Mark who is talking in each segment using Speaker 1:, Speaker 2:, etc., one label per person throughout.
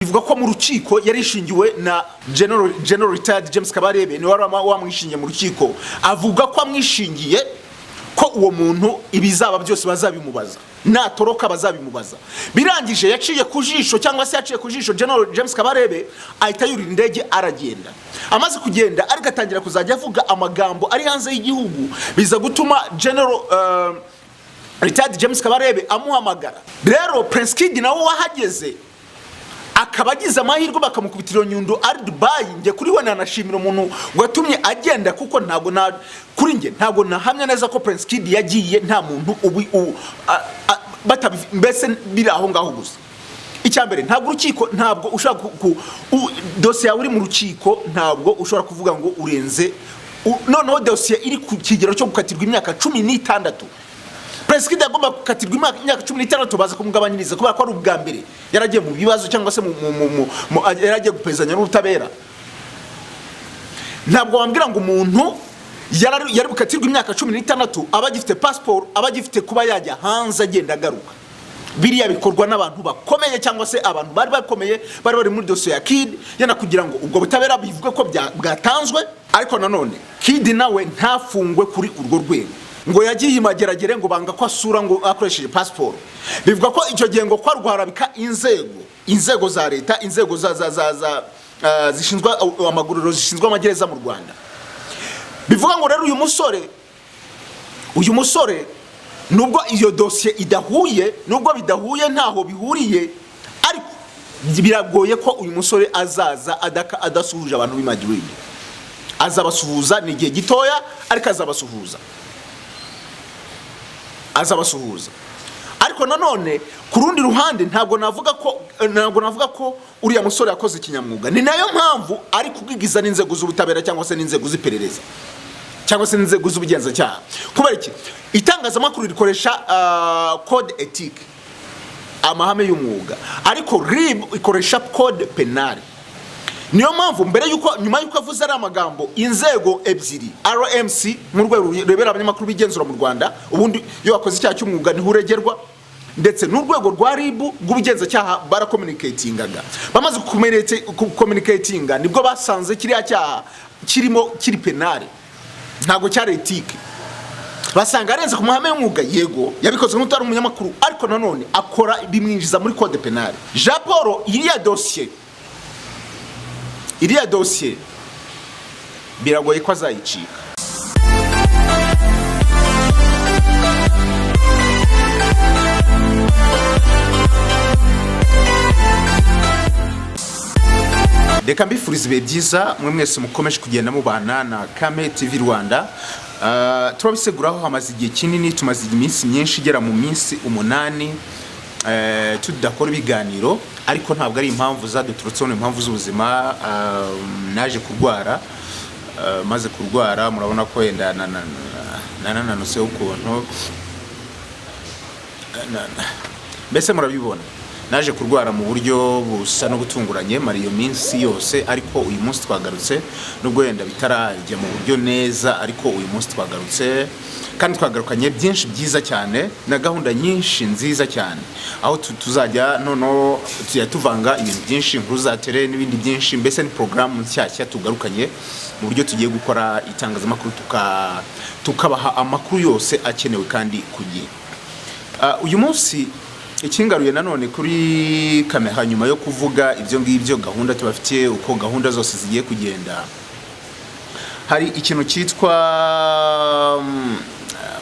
Speaker 1: Bivuga ko mu rukiko yarishingiwe na General retired James Kabarebe, niwe wari wamwishingiye mu rukiko. Avuga ko amwishingiye ko uwo muntu ibizaba byose bazabimubaza, natoroka bazabimubaza. Birangije yaciye ku jisho, cyangwa se yaciye ku jisho General James Kabarebe, ahita yurira indege aragenda. Amaze kugenda ariko atangira kuzajya avuga amagambo ari hanze y'igihugu, biza gutuma General retired James Kabarebe amuhamagara. Rero Prince Kid nawe wahageze akaba agize amahirwe bakamukubitira iyo nyundo ari Dubai. Njye kuri we nanashimira umuntu watumye agenda, kuko ntabwo na kuri njye ntabwo nahamya neza ko Prince Kid yagiye nta muntu ubi mbese biri aho ngaho gusa. Icya mbere, ntabwo urukiko, ntabwo ushobora dosiye yawe uri mu rukiko, ntabwo ushobora kuvuga ngo urenze noneho dosiye iri ku kigero cyo gukatirwa imyaka 16. Prince Kid yagomba gukatirwa imyaka 16, baza kumugabanyiriza kubera ko ari ubwa mbere yaragiye mu bibazo, cyangwa se yaragiye gupezanya n'ubutabera. Ntabwo wambwira ngo umuntu yari bukatirwa imyaka 16 aba agifite pasiporo, aba agifite kuba yajya hanze agenda agaruka. Biriya bikorwa n'abantu bakomeye, cyangwa se abantu bari bakomeye bari bari muri dosiye ya Kid, yenda kugira ngo ubwo butabera bivuge ko bwatanzwe. Ariko nanone Kid nawe ntafungwe kuri urwo rwego ngo yagiye imageragere, ngo banga ko asura ngo akoresheje pasiporo. Bivuga ko icyo gihe ngo kwa rwarabika inzego za leta, inzego za zishinzwe amaguriro, zishinzwe amagereza mu Rwanda. Bivuga ngo rero uyu musore nubwo iyo dosiye idahuye, nubwo bidahuye, ntaho bihuriye, ariko biragoye ko uyu musore azaza adasuhuje abantu b'i Madrid. Azabasuhuza, ni igihe gitoya, ariko azabasuhuza, azabasuhuza. Ariko nanone ku rundi ruhande ntabwo navuga ko uriya musore yakoze ikinyamwuga. Ni nayo mpamvu ari kubwigiza n'inzego z'ubutabera, cyangwa se n'inzego z'iperereza, cyangwa se n'inzego z'ubugenzacyaha. Kubera iki? Itangazamakuru rikoresha code éthique, amahame y'umwuga, ariko RIB ikoresha code pénal. Niyo mpamvu mbere yuko, nyuma yuko avuze ari amagambo, inzego ebyiri, RMC nk'urwego rurebera abanyamakuru bigenzura mu Rwanda, ubundi iyo wakoze icyaha cy'umwuga niho uregerwa, ndetse n'urwego rwa RIB rw'ubugenzacyaha, baracommunicatingaga. Bamaze gucommunicatinga nibwo basanze kiriya cyaha kirimo kiri pénal, ntabwo cyari éthique. Basanga arenze ku mahame y'umwuga. Yego, yabikoze nk'utari umunyamakuru, ariko nanone akora bimwinjiza muri code pénal. Jean Paul, iriya dosiye biragoye ko azayicika. Reka mbifuriza ibihe byiza mwe mwese mukomeje kugenda mubana na Kame TV Rwanda. Turabiseguraho, hamaze igihe kinini, tumaze iminsi myinshi igera mu minsi 8 tudakora ibiganiro, ariko ntabwo ari impamvu zaduturutseho, ni impamvu z'ubuzima. Naje kurwara, maze kurwara murabona ko wenda nananutseho ukuntu, mbese murabibona. Naje kurwara mu buryo busa n'ubutunguranye, mara iyo minsi yose, ariko uyu munsi twagarutse, nubwo wenda bitarajya mu buryo neza, ariko uyu munsi twagarutse kandi twagarukanye byinshi byiza cyane na gahunda nyinshi nziza cyane, aho tuzajya noneho tujya tuvanga ibintu byinshi, inkuru za tele n'ibindi byinshi. Mbese ni porogaramu nshyashya tugarukanye mu buryo tugiye gukora itangazamakuru, tukabaha amakuru yose akenewe kandi ku gihe. Uyu munsi ikingaruye nanone kuri kamera, nyuma yo kuvuga ibyo ngibyo, gahunda tubafitiye, uko gahunda zose zigiye kugenda, hari ikintu cyitwa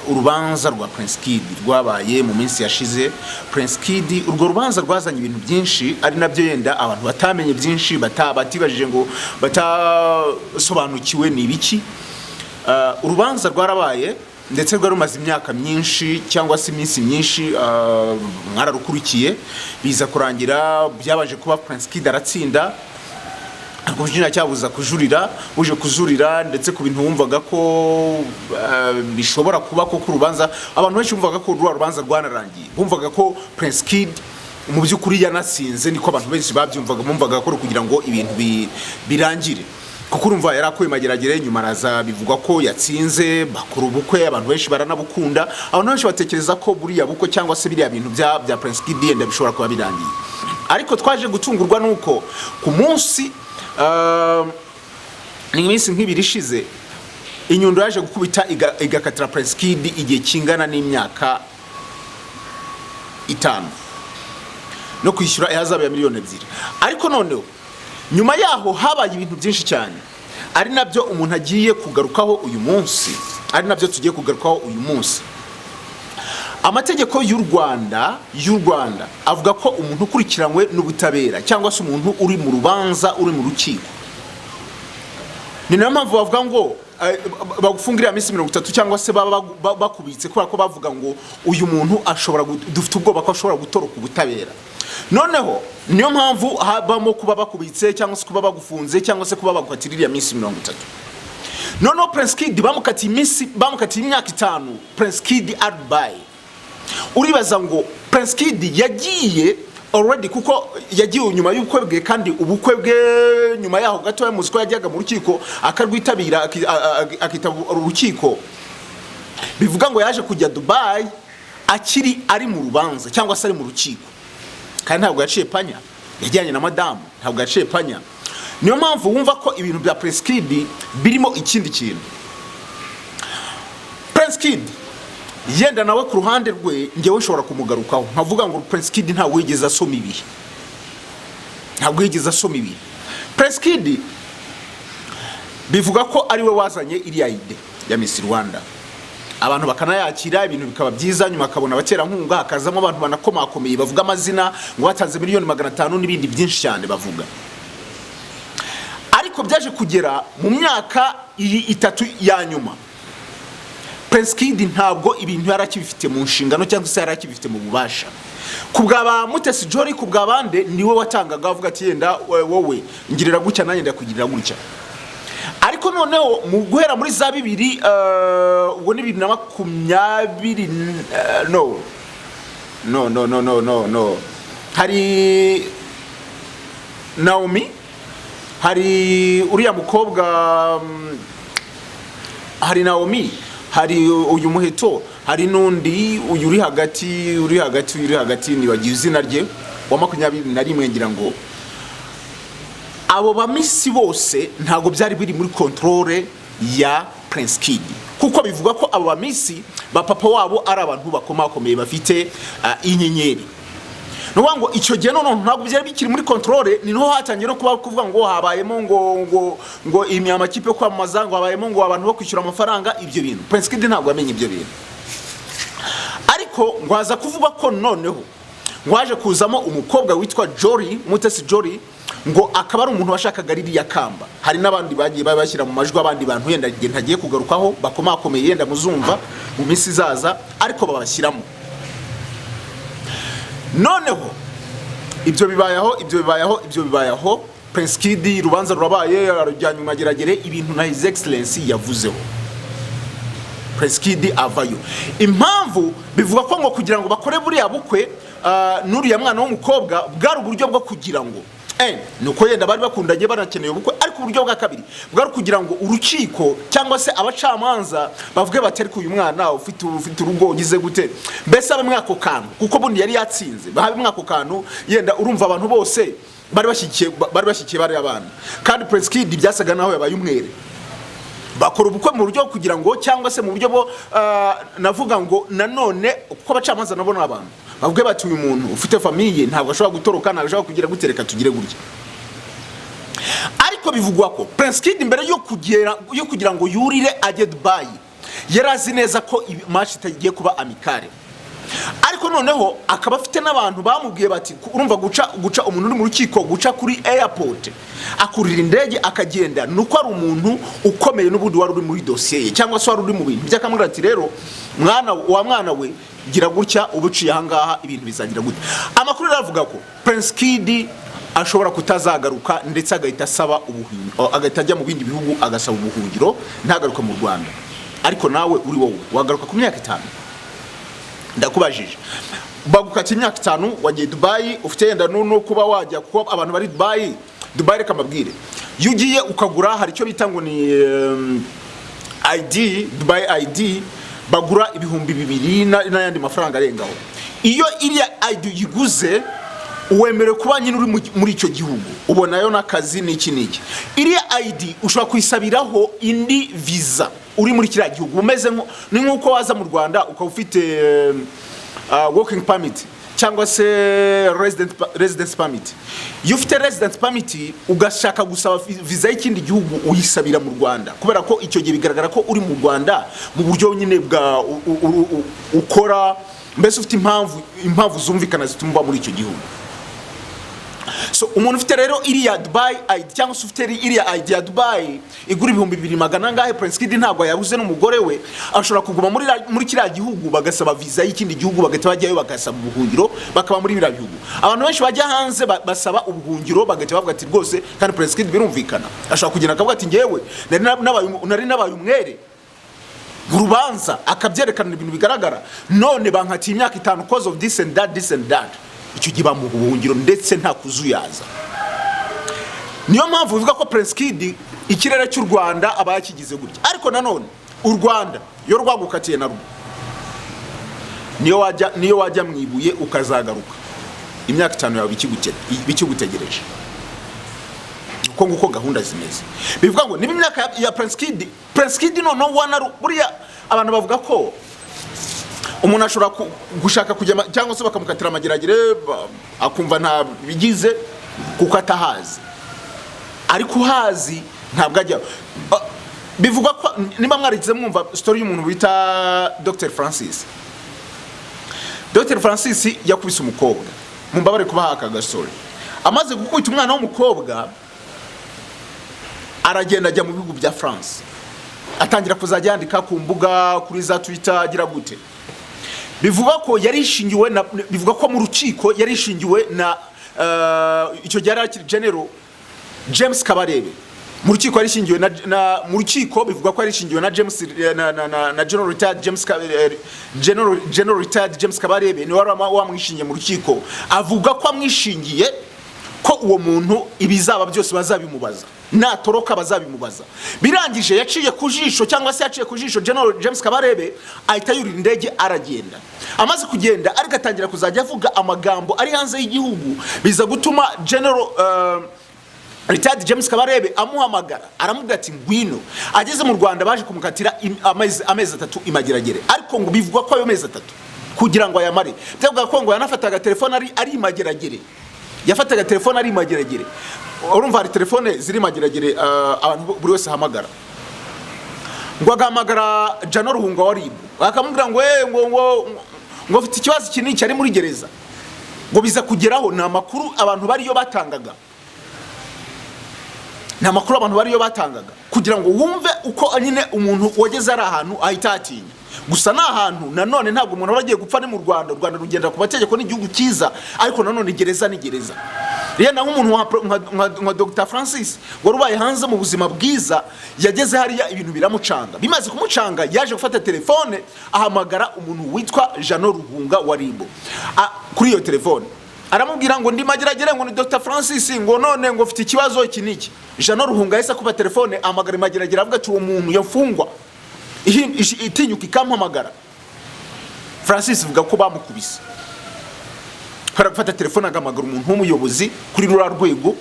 Speaker 1: urubanza rwa Prince Kid rwabaye mu minsi yashize. Prince Kid, urwo rubanza rwazanye ibintu byinshi, ari nabyo yenda abantu batamenye byinshi, batibajije ngo batasobanukiwe ni ibiki. Urubanza rwarabaye, ndetse rwari rumaze imyaka myinshi cyangwa se iminsi myinshi, mwararukurikiye, biza kurangira byabanje kuba Prince Kid aratsinda, ariko ubushinjacyaha buza kujurira, buje kujurira ndetse ku bintu wumvaga ko bishobora kuba koko urubanza, abantu benshi bumvaga ko ruriya rubanza rwanarangiye, bumvaga ko Prince Kid mu by'ukuri yanatsinze, niko abantu benshi babyumvaga, bumvaga ko ari kugira ngo ibintu birangire. Kuko urumva yari akuye Mageragere, nyuma araza, bivugwa ko yatsinze, bakora ubukwe, abantu benshi baranabukunda. Abantu benshi batekereza ko buriya bukwe cyangwa se biriya bintu bya Prince Kid yenda bishobora kuba birangiye. Ariko twaje gutungurwa nuko ku munsi, ni iminsi nk'ibiri ishize, inyundo yaje gukubita igakatira Prince Kid igihe kingana n'imyaka 5 no kwishyura ihazabu ya miliyoni 2. Ariko noneho nyuma yaho habaye ibintu byinshi cyane, ari nabyo umuntu agiye kugarukaho uyu munsi, ari nabyo tugiye kugarukaho uyu munsi. Amategeko y'u Rwanda avuga ko umuntu ukurikiranywe n'ubutabera cyangwa se umuntu uri mu rubanza, uri mu rukiko, ni nayo mpamvu bavuga ngo bagufungira iminsi 30 cyangwa se baba bakubitse, kubera ko bavuga ngo uyu muntu ashobora dufite ubwoba ko ashobora gutoroka ubutabera. Noneho niyo mpamvu habamo kuba bakubitse cyangwa se kuba bagufunze cyangwa se kuba bagukatira iriya minsi 30. Noneho Prince Kid bamukatiye iminsi, bamukatiye imyaka 5. Prince Kid ari Dubai. Uribaza ngo Prince Kid yagiye already, kuko yagiye nyuma y'ubukwe bwe, kandi ubukwe bwe nyuma yaho gatoya muzi ko yajyaga mu rukiko akarwitabira, akitaba urukiko. Bivuga ngo yaje kujya Dubai akiri ari mu rubanza cyangwa se ari mu rukiko, kandi ntabwo yaciye panya, yajyanye na madamu, ntabwo yaciye panya. Niyo mpamvu wumva ko ibintu bya Prince Kid birimo ikindi kintu. Prince Kid yenda nawe ku ruhande rwe, ngewe nshobora kumugarukaho nkavuga ngo Prince Kid ntabwo yigeze asoma ibihe, ntabwo yigeze asoma ibihe. Prince Kid bivuga ko ari we wazanye iriya idée ya Miss Rwanda, abantu bakanayakira, ibintu bikaba byiza. Nyuma akabona abaterankunga, hakazamo abantu banakomakomeye bavuga amazina, ngo batanze miliyoni 500 n'ibindi byinshi cyane bavuga. Ariko byaje kugera mu myaka iyi 3 ya nyuma, Prince Kid ntabwo ibintu yari akibifite mu nshingano cyangwa se yari akibifite mu bubasha. Ku bwa ba Mutesi Jolly, ku bwa bande, niwe watangaga avuga ati: "Yenda wowe ngirira gutya, nanjye ndakugirira gutya." Ariko noneho mu guhera muri za bibiri, ubwo ni 2020, no no no no no no no, hari Naomi, hari uriya mukobwa, hari Naomi, hari uyu Muheto, hari n'undi uyu uri hagati, uri hagati, nibagiwe izina rye, wa 21 ngira ngo. Abo ba Miss bose ntabwo byari biri muri contrôle ya Prince Kid, kuko bivuga ko abo ba Miss ba papa wabo ari abantu bakomakomeye bafite inyenyeri. Ni ukuvuga ngo icyo gihe noneho ntabwo byari bikiri muri contrôle. Ni niho hatangiye no kuba kuvuga ngo habayemo ngo amakipe yo kwamamaza, ngo habayemo ngo abantu bo kwishyura amafaranga. Ibyo bintu Prince Kid ntabwo yamenye ibyo bintu. Ariko ngo haza kuvuga ko noneho ngo haje kuzamo umukobwa witwa Jolly, Mutesi Jolly, ngo akaba ari umuntu washakaga ririya kamba. Hari n'abandi bagiye bashyira mu majwi, abandi bantu yenda igihe ntagiye kugarukaho bakomakomeye, yenda muzumva mu minsi izaza, ariko babashyiramo. Noneho ibyo bibayeho, ibyo bibayeho, ibyo bibayeho, Prince Kid urubanza rurabaye, arujyanye mu Mageragere, ibintu na His Excellency yavuzeho, Prince Kid avayo. Impamvu bivuga ko ngo kugira ngo bakore buriya bukwe n'uriya mwana w'umukobwa, bwari uburyo bwo kugira ngo ni uko yenda bari bakundanye, banakeneye ubukwe. Ariko uburyo bwa kabiri bwari kugira ngo urukiko cyangwa se abacamanza bavuge bati: "Ariko uyu mwana ufite urugo ugize gute?" Mbese abe mwako kantu, kuko bundi yari yatsinze, bahabe mwako kantu. Yenda urumva abantu bose bari bashyigikiye bariya bana, kandi Prince Kid byasaga naho yabaye umwere. Bakora ubukwe mu buryo kugira ngo, cyangwa se mu buryo bwo, navuga ngo nanone kuko abacamanza nabo ni abantu, bavuge bati: "Uyu muntu ufite famille ntabwo ashobora gutoroka, ntabwo ashobora kugira gute, reka tugire gutya." Ariko bivugwa ko Prince Kid mbere yo kugira ngo yurire ajye Dubai, yari azi neza ko match itagiye kuba amicale. Ariko noneho akaba afite n'abantu bamubwiye bati: "Urumva guca umuntu uri mu rukiko, guca kuri airport akurira indege akagenda, ni uko ari umuntu ukomeye n'ubundi wari uri muri dosiye ye cyangwa se wari uri mu bintu by'akamubwira ati: 'Rero mwana wa mwana we, gira gutya, uba uciye ahangaha, ibintu bizagira gutya.'" Amakuru rero avuga ko Prince Kid ashobora kutazagaruka, ndetse agahita asaba ubuhungiro, agahita ajya mu bindi bihugu agasaba ubuhungiro, ntagaruke mu Rwanda. Ariko nawe uri wowe, wagaruka ku myaka 5? Ndakubajije. Bagukata imyaka 5, wagiye Dubai, ufite yenda no kuba wajya, kuko abantu bari Dubai, Dubai, reka mbabwire, Iyo ugiye ukagura, hari icyo bita ngo ni ID, Dubai ID, bagura 2000 n'ayandi mafaranga arengaho. Iyo iriya ID uyiguze, wemerewe kuba nyine uri muri icyo gihugu, ubonayo n'akazi n'iki n'iki. Iriya ID ushobora kuyisabiraho indi visa uri muri kiriya gihugu. Umeze ni nk'uko waza mu Rwanda ukaba ufite working permit cyangwa se residence permit. Iyo ufite residence permit ugashaka gusaba visa y'ikindi gihugu, uyisabira mu Rwanda, kubera ko icyo gihe bigaragara ko uri mu Rwanda mu buryo nyine bwa ukora, mbese ufite impamvu zumvikana zituma uba muri icyo gihugu. So umuntu ufite rero iriya Dubai ID cyangwa se ufite iriya ID ya Dubai igura 2,200 angahe, Prince Kid ntabwo yabuze n'umugore we, ashobora kuguma muri kiriya gihugu, bagasaba visa y'ikindi gihugu, bagahita bajyayo bagasaba ubuhungiro, bakaba muri biriya bihugu. Abantu benshi bajya hanze basaba ubuhungiro, bagahita bavuga ati rwose, kandi Prince Kid birumvikana, ashobora kugenda akavuga ati: "Ngewe nari nabaye umwere mu rubanza," akabyerekana ibintu bigaragara, "none bankatiye imyaka 5 cause of this and that, this and that." Icyo gihe bamuha ubuhungiro ndetse nta kuzuyaza. Niyo mpamvu bivuga ko Prince Kid ikirere cy'u Rwanda aba yakigize gutya. Ariko nanone u Rwanda iyo rwagukatiye narwo, niyo wajya mu ibuye ukazagaruka, imyaka 5 yawe bikigutegereje. Uko nguko gahunda zimeze. Bivuga ngo niba imyaka ya Prince Kid noneho wanaru, buriya abantu bavuga ko umuntu ashobora gushaka kujya cyangwa se bakamukatira amageragere, akumva nta bigize kuko atahazi, ariko uhazi ntabwo ajya. Bivugwa ko niba mwarigize mwumva story y'umuntu bita Dr Francis. Dr Francis yakubise umukobwa, mumbabare kubaha aka gasore. Amaze gukubita umwana w'umukobwa, aragenda ajya mu bihugu bya France, atangira kuzajya yandika ku mbuga, kuri za Twitter, agira gute. Bivuga ko yarishingiwe na, bivuga ko mu rukiko yarishingiwe na icyo gihe yari akiri General James Kabarebe. Mu rukiko yarishingiwe na mu rukiko bivuga ko yarishingiwe na James na General retired James General retired James Kabarebe. Ni wari wamwishingiye mu rukiko, avuga ko amwishingiye, ko uwo muntu ibizaba byose bazabimubaza, natoroka bazabimubaza. Birangije yaciye ku jisho, cyangwa se yaciye ku jisho General James Kabarebe, ahita yurira indege aragenda. Amaze kugenda ariko atangira kuzajya avuga amagambo ari hanze y'igihugu, biza gutuma General retired James Kabarebe amuhamagara, aramubwira ati: "Ngwino." Ageze mu Rwanda baje kumukatira amezi 3 imageragere, ariko ngo bivugwa ko ayo mezi 3 kugira ngo ayamare, byavuga ko ngo yanafataga telefone ari imageragere. Yafataga telefone ari imageragere. Urumva hari telefone ziri imageragere, abantu buri wese ahamagara, ngo agahamagara Jano Ruhunga wa RIB, akamubwira ngo: Ngo mfite ikibazo iki n'iki," ari muri gereza. Ngo biza kugeraho, ni amakuru abantu bariyo batangaga, ni amakuru abantu bariyo batangaga, kugira ngo wumve uko nyine umuntu wageze ari ahantu ahita hatinya. Gusa ni ahantu nanone ntabwo umuntu aba agiye gupfa, ni mu Rwanda. U Rwanda rugendera ku mategeko n'igihugu cyiza, ariko nanone gereza ni gereza. Rero naho umuntu nka Dr Francis wari ubaye hanze mu buzima bwiza, yageze hariya ibintu biramucanga. Bimaze kumucanga, yaje gufata telefone ahamagara umuntu witwa Jano Ruhunga wa RIB. Kuri iyo telefone aramubwira ngo: "Ndi mageragere," ngo "ni Dr Francis," ngo "none ngo mfite ikibazo iki n'iki." Jano Ruhunga yahise akuba telefone, ahamagara imageragere, avuga ati: "Uwo muntu yafungwa itinyuka ikampamagara." Francis ivuga ko bamukubise kubera gufata telefone agahamagara umuntu w'umuyobozi kuri ruriya rwego,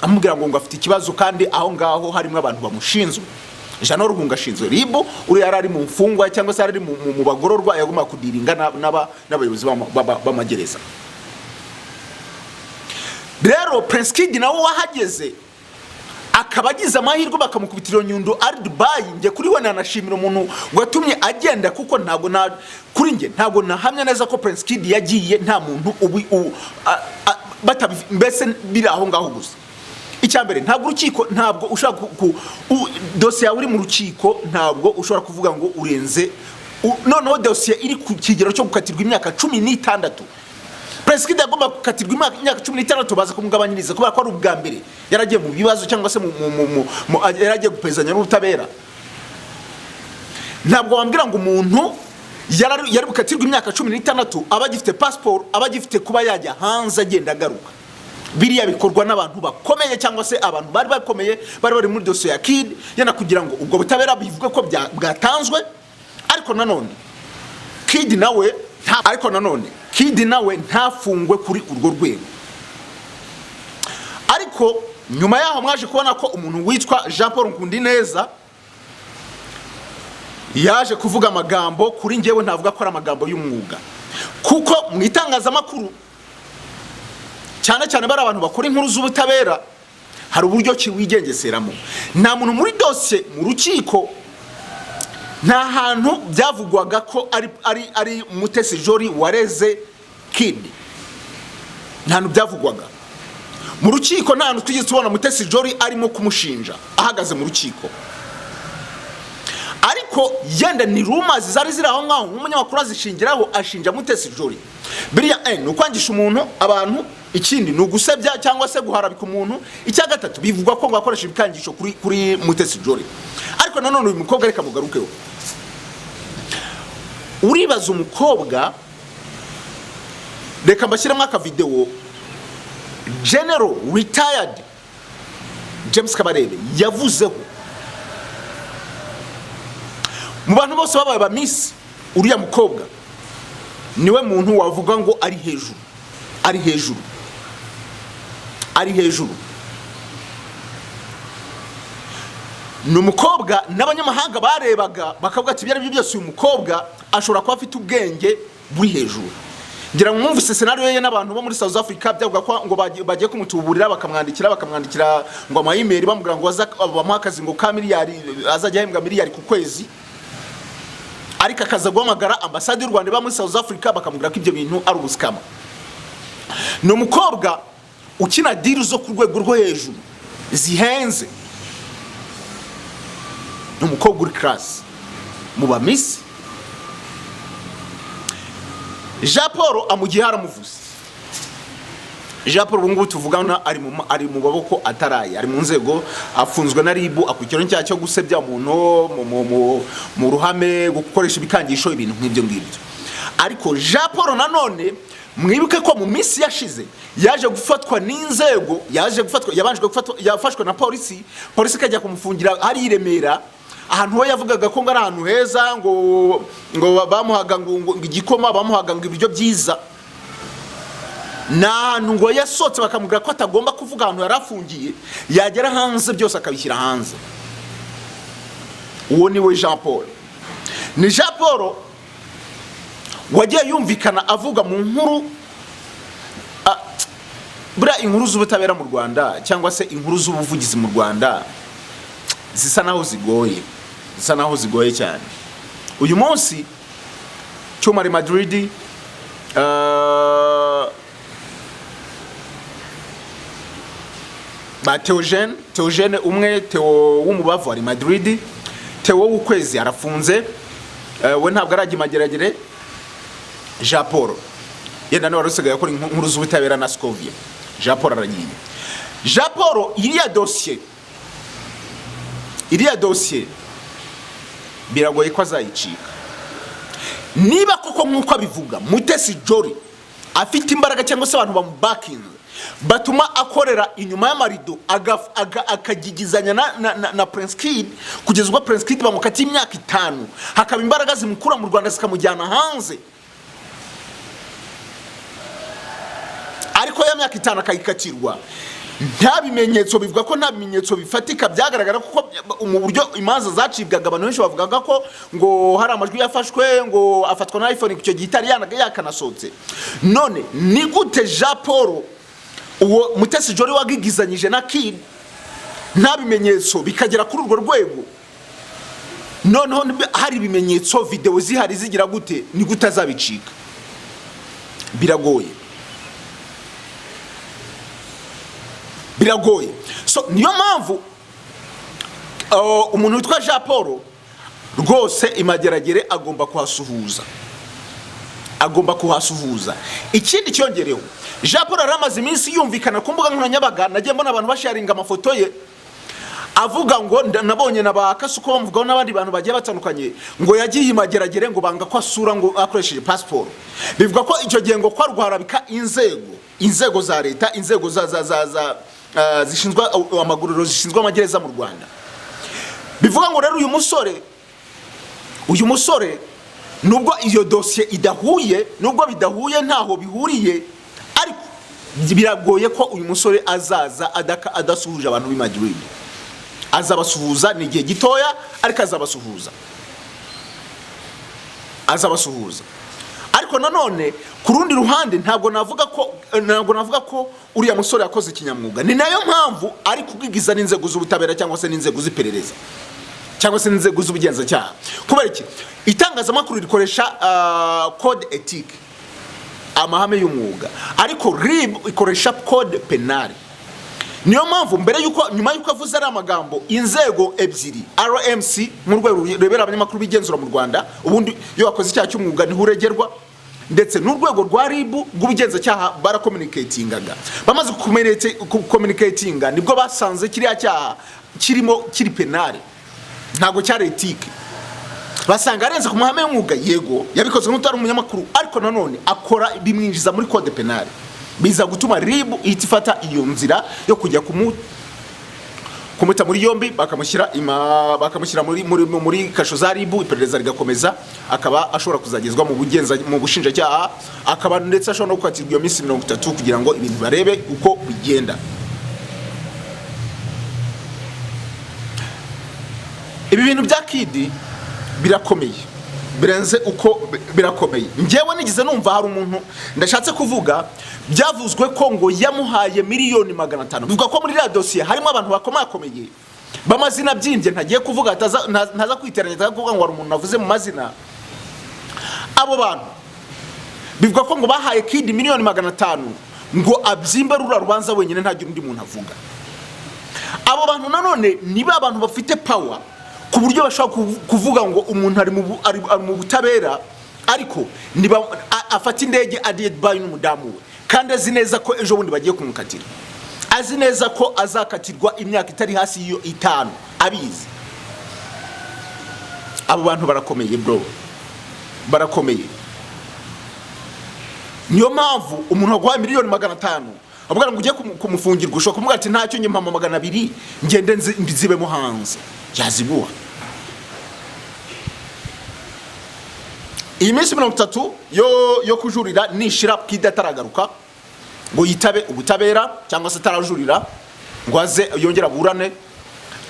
Speaker 1: amubwira ngo afite ikibazo, kandi aho ngaho harimo abantu bamushinzwe. Jano Ruhunga ashinzwe RIB, uriya yari ari mu mfungwa cyangwa se yari ari mu bagororwa, yagombaga kudealinga n'abayobozi b'amagereza. Rero Prince Kid nawe wahageze akaba agize amahirwe bakamukubitira iyo nyundo ari Dubai, njye kuri we nanashimira umuntu watumye agenda, kuko ntabwo na kuri njye ntabwo nahamya neza ko Prince Kid yagiye nta muntu ubi mbese biri aho ngaho gusa. Icya mbere, ntabwo urukiko, ntabwo ushobora dosiye yawe uri mu rukiko, ntabwo ushobora kuvuga ngo urenze noneho dosiye iri ku kigero cyo gukatirwa imyaka 16. Prince Kid yagomba gukatirwa imyaka 16, baza kumugabanyiriza kubera ko ari ubwa mbere yaragiye mu bibazo cyangwa se yaragiye gupezanya n'ubutabera. Ntabwo wambwira ngo umuntu yari bukatirwa imyaka 16 aba agifite pasiporo, aba agifite kuba yajya hanze agenda agaruka. Biriya bikorwa n'abantu bakomeye cyangwa se abantu bari bakomeye, bari bari muri dosiye ya Kid, yenda kugira ngo ubwo butabera bivuge ko bwatanzwe. Ariko nanone Kid nawe ntafungwe kuri urwo rwego. Ariko nyuma yaho mwaje kubona ko umuntu witwa Jean Paul Nkundineza yaje kuvuga amagambo, kuri njyewe ntavuga ko ari amagambo y'umwuga, kuko mu itangazamakuru, cyane cyane bari abantu bakora inkuru z'ubutabera, hari uburyo ki wigengeseramo. Nta muntu muri dosiye mu rukiko, nta hantu byavugwaga ko ari Mutesi Jolly wareze Kid. Nta hantu byavugwaga mu rukiko, nta hantu twigeze tubona Mutesi Jolly arimo kumushinja ahagaze mu rukiko. Ariko yenda ni rumours zari ziri aho ngaho, nk'umunyamakuru azishingiraho ashinja Mutesi Jolly. Biriya ni ukwangisha umuntu abantu, ikindi ni ugusebya cyangwa se guharabika umuntu, icya gatatu bivugwa ko ngo akoresha ibikangisho kuri Mutesi Jolly. Ariko nanone uyu mukobwa, reka mugarukeho. Uribaza umukobwa, reka mbashyiremo akavidewo General retired James Kabarebe yavuzeho. Mu bantu bose babaye ba Miss, uriya mukobwa niwe muntu wavuga ngo ari hejuru, ari hejuru, ari hejuru. Ni umukobwa n'abanyamahanga barebaga bakavuga ati: "Ibyo ari byo byose, uyu mukobwa ashobora kuba afite ubwenge buri hejuru." Ngira ngo mwumvise scenario ye n'abantu bo muri South Africa, byavuga ko ngo bagiye kumutuburira, bakamwandikira ngo ama email, bamubwira ngo aza bamuha akazi ngo ka miliyari, azajya ahembwa miliyari ku kwezi, ariko akaza guhamagara ambasade y'u Rwanda iba muri South Africa, bakamubwira ko ibyo bintu ari ubusikama. Ni umukobwa ukina deal zo ku rwego rwo hejuru zihenze, ni umukobwa uri class mu ba Miss. Jean Paul amugiye haramuvuze. Jean Paul ubu ngubu tuvugana ari mu maboko ataraye, ari mu nzego, afunzwe na RIB, akurikirana icyaha cyo gusebya umuntu mu ruhame, gukoresha ibikangisho, ibintu nk'ibyo ngibyo. Ariko Jean Paul nanone mwibuke ko mu minsi yashize yaje gufatwa n'inzego, yaje gufatwa, yabanje gufatwa, yafashwe na polisi, polisi ikajya kumufungira hari i Remera, ahantu we yavugaga ko ngo ari ahantu heza, ngo bamuhaga ngo igikoma, bamuhaga ngo ibiryo byiza. Ni ahantu ngo yasohotse bakamubwira ko atagomba kuvuga ahantu yari afungiye, yagera hanze byose akabishyira hanze. Uwo ni we Jean Paul. Ni Jean Paul wagiye yumvikana avuga mu nkuru. Buriya inkuru z'ubutabera mu Rwanda cyangwa se inkuru z'ubuvugizi mu Rwanda zisa naho zigoye, zisa naho zigoye cyane. Uyu munsi Cyuma ari Madrid, ba Theogene, Theogene umwe, Theo w'umubavu ari Madrid, Theo w'ukwezi arafunze, we ntabwo arajya imageragere. Jean Paul yenda niwe wari usigaye akora inkuru z'ubutabera na Scovia. Jean Paul aragiye. Jean Paul, iriya dosiye biragoye ko azayicika. Niba koko nk'uko abivuga, Mutesi Jolly afite imbaraga cyangwa se abantu bamubakinze batuma akorera inyuma y'amarido, akagigizanya na Prince Kid, kugeza ubwo Prince Kid bamukatiye imyaka 5, hakaba imbaraga zimukura mu Rwanda zikamujyana hanze, ariko ya myaka 5 akayikatirwa nta bimenyetso, bivuga ko nta bimenyetso bifatika byagaragara, kuko mu buryo imanza zacibwaga, abantu benshi bavugaga ko ngo hari amajwi yafashwe, ngo afatwa na iPhone icyo gihe itari yakanasohotse. None ni gute Jean Paul, uwo Mutesi Jolly wagigizanyije na Kid nta bimenyetso, bikagera kuri urwo rwego? Noneho hari ibimenyetso, videwo zihari, zigira gute, ni gute azabicika? Biragoye, biragoye. So niyo mpamvu umuntu witwa Jean Paul rwose imageragere agomba kuhasuhuza, agomba kuhasuhuza. Ikindi cyongereho, Jean Paul yari amaze iminsi yumvikana ku mbuga nkoranyambaga, nagiye mbona abantu basharinga amafoto ye. Avuga ngo nabonye na ba Kasuko bamuvugaho n'abandi bantu bagiye batandukanye, ngo yagiye imageragere ngo banga ko asura ngo akoresheje pasiporo. Bivuga ko icyo gihe ngo kwa inzego, inzego za leta, inzego za zishinzwe amaguriro, zishinzwe amagereza mu Rwanda. Bivuga ngo rero uyu musore nubwo iyo dosiye idahuye, nubwo bidahuye, ntaho bihuriye, ariko biragoye ko uyu musore azaza adasuhuje abantu b'i Madrid. Azabasuhuza, ni igihe gitoya, ariko azabasuhuza, azabasuhuza. Ariko nanone ku rundi ruhande ntabwo navuga ko uriya musore yakoze ikinyamwuga. Ni nayo mpamvu ari kubwigiza n'inzego z'ubutabera cyangwa se n'inzego z'iperereza cyangwa se n'inzego z'ubugenzacyaha. Kubera iki? Itangazamakuru rikoresha code éthique, amahame y'umwuga, ariko RIB ikoresha code pénal. Niyo mpamvu mbere yuko, nyuma yuko avuze ari amagambo, inzego ebyiri, RMC nk'urwego rurebera abanyamakuru bigenzura mu Rwanda, ubundi iyo wakoze icyaha cy'umwuga niho uregerwa, ndetse n'urwego rwa RIB rw'ubugenzacyaha, baracommunicatingaga. Bamaze gucommunicatinga nibwo basanze kiriya cyaha kirimo kiri pénal, ntabwo cyari éthique. Basanga arenze ku mahame y'umwuga. Yego, yabikoze nk'utari umunyamakuru, ariko nanone akora bimwinjiza muri code pénal, biza gutuma RIB ihita ifata iyo nzira yo kujya kumuta muri yombi, bakamushyira muri kasho za RIB, iperereza rigakomeza, akaba ashobora kuzagezwa mu bushinjacyaha, akaba ndetse ashobora no gukatirwa iyo minsi 30 kugira ngo ibintu barebe uko bigenda. Ibi bintu bya Kidi birakomeye, birenze uko birakomeye. Njyewe nigeze numva hari umuntu ndashatse kuvuga, byavuzwe ko ngo yamuhaye miliyoni 500. Bivuga ko muri iriya dosiye harimo abantu bakomakomeye b'amazina byimbye ntagiye kuvuga, ntaza kwiteranya, ntaza kuvuga ngo hari umuntu navuze mu mazina. Abo bantu bivuga ko ngo bahaye Kidi miliyoni 500 ngo abyimbe ruriya rubanza wenyine, ntagire undi muntu avuga. Abo bantu nanone niba abantu bafite power ku buryo bashobora kuvuga ngo umuntu ari mu butabera, ariko niba afata indege agiye Dubai n'umudamu we, kandi azi neza ko ejo bundi bagiye kumukatira, azi neza ko azakatirwa imyaka itari hasi y'iyo 5, abizi. Abo bantu barakomeye bro, barakomeye. Niyo mpamvu umuntu waguhaye miliyoni 500 avuga ngo ugiye kumufungirwa, ushobora kumubwira ati: "Ntacyo, njye mpama 200 ngende nzibemo hanze." Yaziguha. Iyi minsi 30 yo kujurira nishira, Kidi ataragaruka ngo yitabe ubutabera cyangwa se atarajurira ngo aze yongere aburane,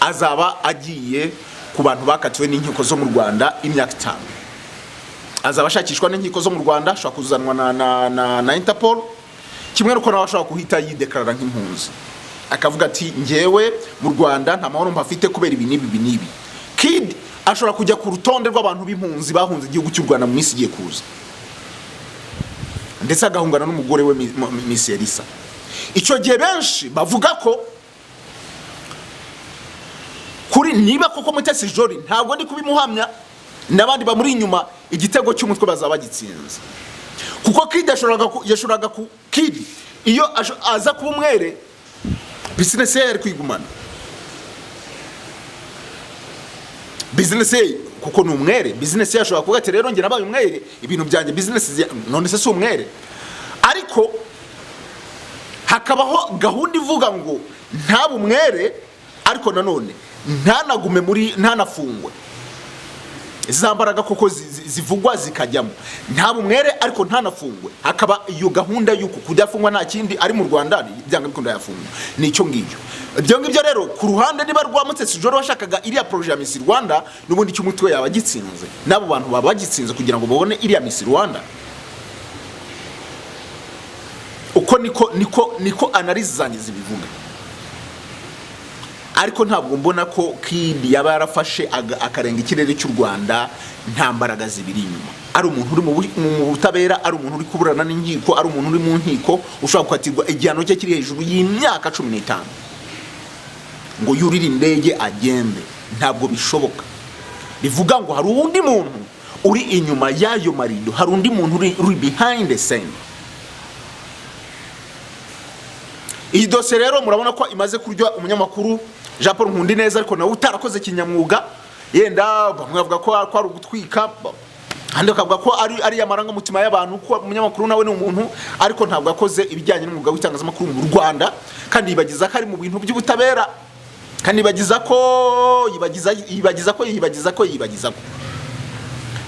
Speaker 1: azaba agiye ku bantu bakatiwe n'inkiko zo mu Rwanda imyaka 5. Azaba ashakishwa n'inkiko zo mu Rwanda, ashobora kuzanwa na Interpol, kimwe nuko nawe ashobora guhita yideclarara nk'impunzi, akavuga ati: "Njyewe mu Rwanda nta mahoro mpafite kubera ibi n'ibi, ibi n'ibi." Kid ashobora kujya ku rutonde rw'abantu b'impunzi bahunze igihugu cy'u Rwanda mu minsi igiye kuza, ndetse agahungana n'umugore we Miss Elisa. Icyo gihe benshi bavuga ko kuri niba koko Mutesi Jolly, ntabwo ndi kubimuhamya, n'abandi bamuri inyuma, igitego cy'umutwe bazaba bagitsinze, kuko Kid yashoboraga ku Kid iyo aza kuba umwere, business ye yari kwigumana, business ye, kuko ni umwere. Business ye ashobora kuvuga ati: "Rero njye nabaye umwere, ibintu byanjye, business none se si umwere?" Ariko hakabaho gahunda ivuga ngo ntabe umwere, ariko nanone ntanagume muri, ntanafungwe. Za mbaraga koko zivugwa zikajyamo, ntabe umwere ariko ntanafungwe. Hakaba iyo gahunda y'uko kudafungwa, nta kindi, ari mu Rwanda byanga bikunda yafungwa. Ni icyo ngicyo. Ibyo ngibyo rero ku ruhande niba rwa Mutesi Jolly washakaga iriya projet ya Miss Rwanda, n'ubundi cy'umutwe yaba agitsinze, n'abo bantu baba bagitsinze kugira ngo babone iriya Miss Rwanda. Uko niko analyse zanjye zibivuga. Ariko ntabwo mbona ko Kid yaba yarafashe akarenga ikirere cy'u Rwanda nta mbaraga zibiri inyuma, ari umuntu uri mu butabera, ari umuntu uri kuburana n'inkiko, ari umuntu uri mu nkiko ushobora gukatirwa igihano cye kiri hejuru y'imyaka 15, ngo yurire indege agende. Ntabwo bishoboka. Bivuga ngo hari undi muntu uri inyuma y'ayo marido, hari undi muntu uri behind the scene. Iyi dosiye rero murabona ko imaze kurya umunyamakuru. Jean Paul Nkundineza, ariko nawe utarakoze kinyamwuga. Yenda bamwe bavuga ko ari ugutwika, ahandi bakavuga ko ari amarangamutima y'abantu, ko umunyamakuru nawe ni umuntu, ariko ntabwo yakoze ibijyanye n'umwuga w'itangazamakuru mu Rwanda. Kandi yibagiza ko ari mu bintu by'ubutabera, kandi yibagiza ko yibagiza yibagiza ko yibagiza ko yibagiza ko.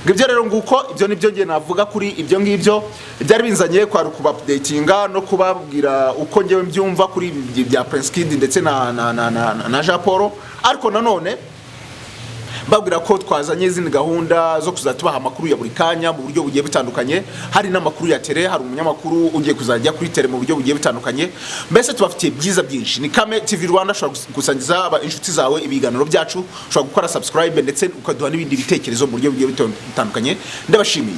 Speaker 1: Ngibyo rero, nguko ibyo nibyo ngiye navuga kuri ibyo ngibyo. Byari binzanye kwari kuba updatinga no kubabwira uko ngewe mbyumva kuri ibi bya Prince Kid ndetse na Jean Paul. Ariko nanone babwira ko twazanye izindi gahunda zo kuzajya tubaha amakuru ya buri kanya mu buryo bugiye butandukanye. Hari n'amakuru ya terrain, hari umunyamakuru ugiye kuzajya kuri terrain mu buryo bugiye butandukanye. Mbese tubafitiye byiza byinshi. Ni Kame TV Rwanda. Ushobora gusangiza inshuti zawe ibiganiro byacu, ushobora gukora subscribe, ndetse ukaduha n'ibindi bitekerezo mu buryo bugiye butandukanye. Ndabashimiye.